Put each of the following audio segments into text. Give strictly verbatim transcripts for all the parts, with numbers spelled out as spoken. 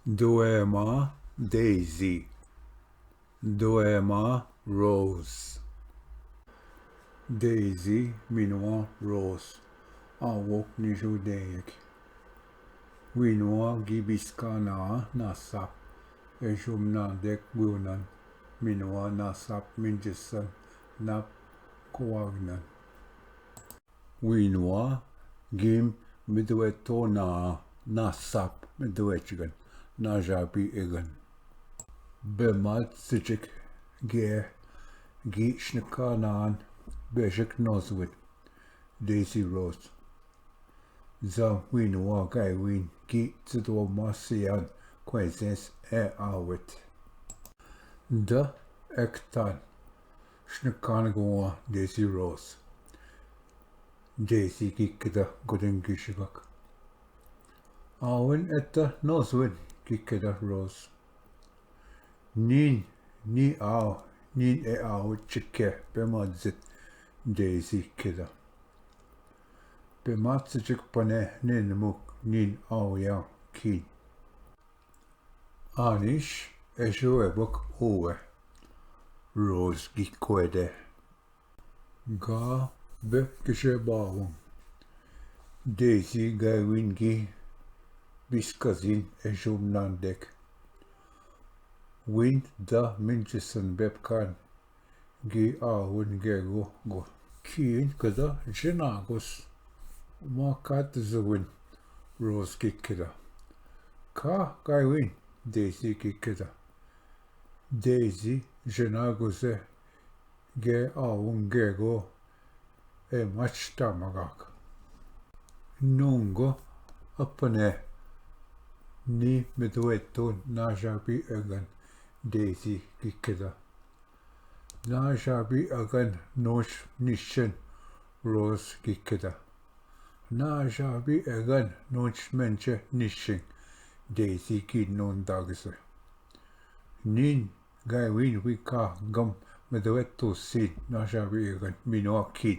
दुएमा डेजी। दुएमा रोज। डेजी मिनवा रोज। आवोक निजो देयक। विनवा गी बिस्का ना नासाप। एजुम ना देक गुनन। मिनवा नासाप मिंजसन नाप कुवागनन। विनवा गिम मिदवे तो ना, नासाप मिदवे चिगन, ना जापी एगन। बेमात सिचिक गे गी शनका नान बेजक नोजविन, डेजी रोज। जा विनवा गायविन गी जदवा मासियान क्वेजेंस ए आवत। द एकतान शनकान गुआ डेजी रोज। डेजी गी किदा गुदिन गी शिगक। आवन एता नोजविन गी किदा रोज। नीन, नी आव, नीन ए आव चिके पे मज्जित डेजी किदा। पे मज्जित चिक पने नीन मुक नीन आव या कीन। आनिश एशो एबक ओवे। रोज गी कोयदे। गा बे किसे बावं। डेजी गायविन गी बिस्कजिन एजुम नान देक। विन दा मिंचिसन बेपकान गी आवन गेगो गो। कीन कदा जनागोस। मा कात जविन रोज गी किदा। का गायविन डेजी गी किदा। डेजी जनागोसे गे आवन गेगो ए मचता मगाक। नोंगो अपने नी मिदवे तो ना जापी अगन डेजी गी किदा। ना जापी अगन नोच निश्चन रोज गी किदा। ना जापी अगन नोच मेंचे निश्चिन डेजी गी नोन दागसे। नीन गायविन वी का गम मिदवे तो सीन ना जापी अगन मिनवा कीन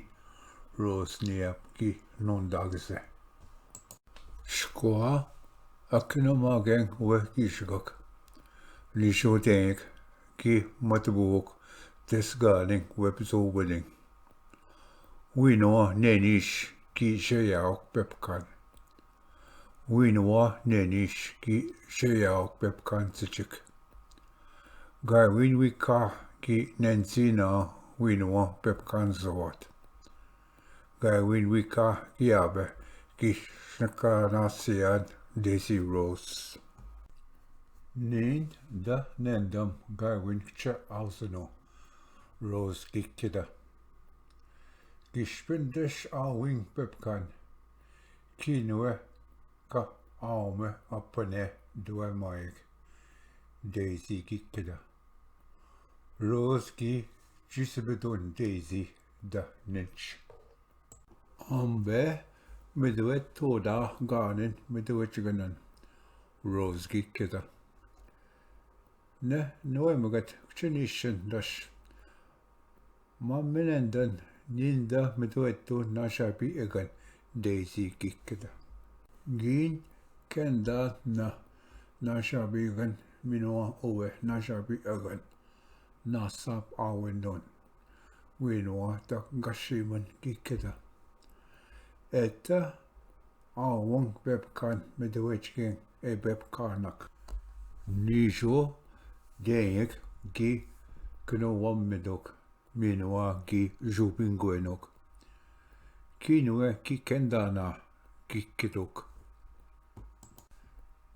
रोज नियप गी नोन दागसे। शक्वा अकिनो मागेंग वे की शगक। निशो तेंग की मतबुक तेस गालिंग वे पिसो बलिंग। विनवा नेनिश की जयावक पेपकान। विनवा नेनिश की जयावक पेपकान सिचिक। गायविन वी का की नेंसी ना विनवा पेपकान जवात। गायविन वी का की आबे की शनका ना सियान डेजी रोज। नींद द नेंदम गायविन कचे आवसनो रोज गी किदा। गिशपिन दश आविंग पेपकान। कीनवे का आव में अपने दुआ मायक डेजी गी किदा। रोज गी जिस बिदुन डेजी द निच। अम्बे मिदवे तोदा गानिन मिदवे चिगनन रोज गी किदा। ने नोए मगत कचे निशन दश। मा मिनेंदन निंदा मिदवे तो नाशापी एगन डेजी गी किदा। गीन केंदा ना नाशापी एगन मिनवा ओवे नाशापी एगन नासाप आवे नोन। विनवा तक गशीमन गी किदा। एता आवंग बेपकान मिदवे चिगेंग ए बेपकानक। नीजो देयक गी कनो वम मिदोक। मिनवा गी जुबिंग गोयनोक। किनवे की केंदाना गी किदोक।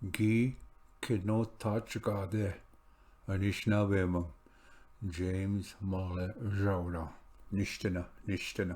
गी किनो ताच गादे। अनिशना वेमंग जेम्स माले जावना। निश्चना निश्चना।